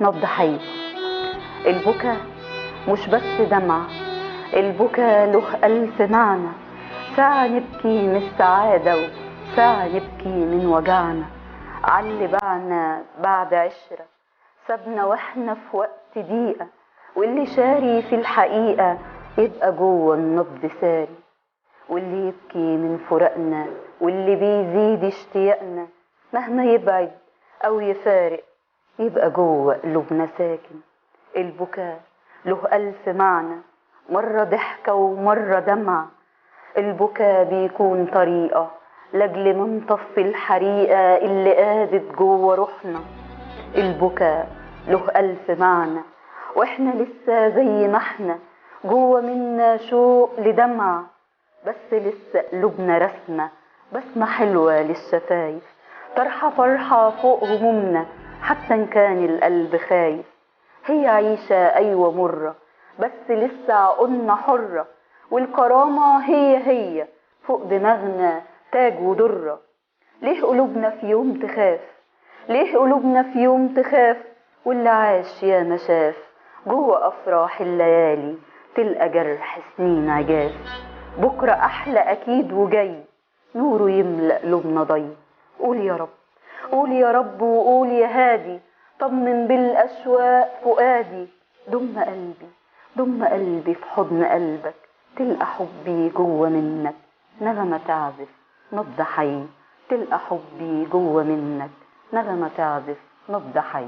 نبض حي. البكا مش بس دمع، البكا له ألف معنى. ساعة نبكي من السعادة وساعة نبكي من وجعنا. عاللي بعنا بعد عشرة سابنا واحنا في وقت ضيقة، واللي شاري في الحقيقة يبقى جوه النبض ساري. واللي يبكي من فراقنا واللي بيزيد اشتياقنا، مهما يبعد أو يفارق يبقى جوه قلوبنا ساكن. البكاء له ألف معنى، مرة ضحكة ومرة دمعة. البكاء بيكون طريقة لأجل ما نطفي الحريقة اللي قادت جوه روحنا. البكاء له ألف معنى، وإحنا لسه زي ما إحنا، جوه منا شوق لدمعة، بس لسه قلوبنا رسمة بسمة حلوة للشفايف، طرحة فرحة فوق همومنا حتى إن كان القلب خايف. هي عيشة أيوة مرة، بس لسه عقولنا حرة، والكرامة هي هي فوق دماغنا تاج ودرة. ليه قلوبنا في يوم تخاف؟ ليه قلوبنا في يوم تخاف؟ واللي عاش يا ما شاف جوه أفراح الليالي تلقى جرح سنين عجاف. بكرة أحلى أكيد وجاي، نوره يملأ قلوبنا ضي. قول يا رب، قول يا رب، وقول يا هادي، طمن بالأشواق فؤادي. ضم قلبي، ضم قلبي في حضن قلبك، تلقى حبي جوه منك نغمة تعزف نبض حي. تلقى حبي جوه منك نغمة تعزف نبض حي.